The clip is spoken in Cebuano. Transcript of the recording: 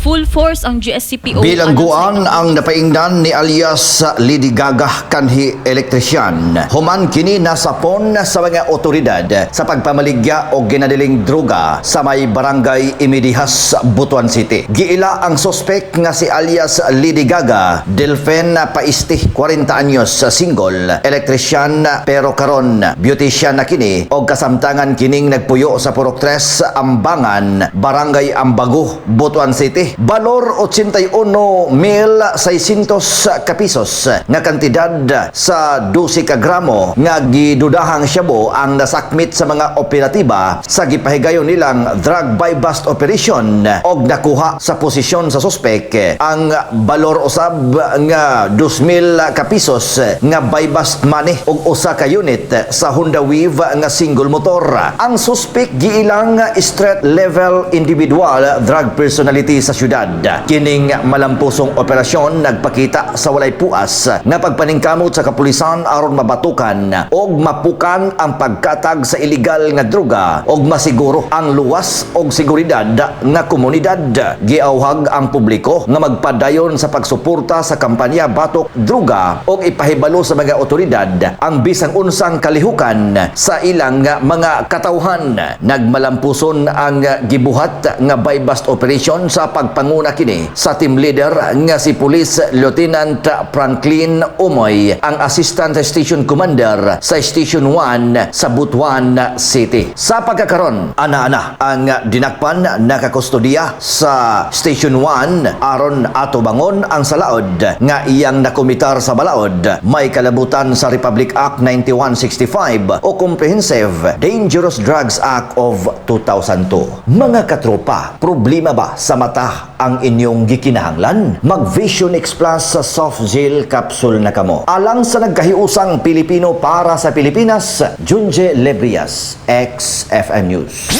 Full force ang GSCPO Bilangguan ang napaingnan ni alias Lady Gaga kanhi elektrisyan. Human kini nasapon sa mga otoridad sa pagpamaligya og ginadiling droga sa may Barangay Imidihas, Butuan City. Giila ang sospek nga si alias Lady Gaga, Delphin Paiste, 40 anyos, single, elektrisyan pero karon beautician na kini og kasamtangan kining nagpuyo sa Purok 3, Ambangan, Barangay Ambago, Butuan City. Balor 81,600 ka pesos nga kantidad sa 12 ka gramo nga gidudahang shabu ang nasakmit sa mga operatiba sa gipahigayon nilang drug buy bust operation og nakuha sa posisyon sa sospek ang balor usab nga 2,000 ka pesos nga buy bust money og usa ka unit sa Honda Wave nga single motor. Ang suspek giilang street level individual drug personality sa syudad. Kining malampusong operasyon nagpakita sa walay puas nga pagpaningkamot sa kapulisan aron mabatukan og mapukan ang pagkatag sa illegal nga droga og masiguro ang luwas og seguridad nga komunidad. Giawhag ang publiko nga magpadayon sa pagsuporta sa kampanya batok droga og ipahibalo sa mga otoridad ang bisang unsang kalihukan sa ilang mga katawhan. Nagmalampuson ang gibuhat nga buy bust operation sa pagpanguna kini sa team leader nga si Police Lieutenant Franklin Umoy, ang Assistant Station Commander sa Station 1 sa Butuan City. Sa pagkakaron, ana-ana ang dinakpan nakakustodiya sa Station 1 aron atubangon ang salaod nga iyang nakomitar sa balaod may kalabutan sa Republic Act 9165 o Comprehensive Dangerous Drugs Act of 2002. Mga katropa, problema ba sa mata ang inyong gikinahanglan? Mag Vision X Plus sa soft gel capsule na kamo. Alang sa nagkahiusang Pilipino para sa Pilipinas, Junje Lebrias, XFM News.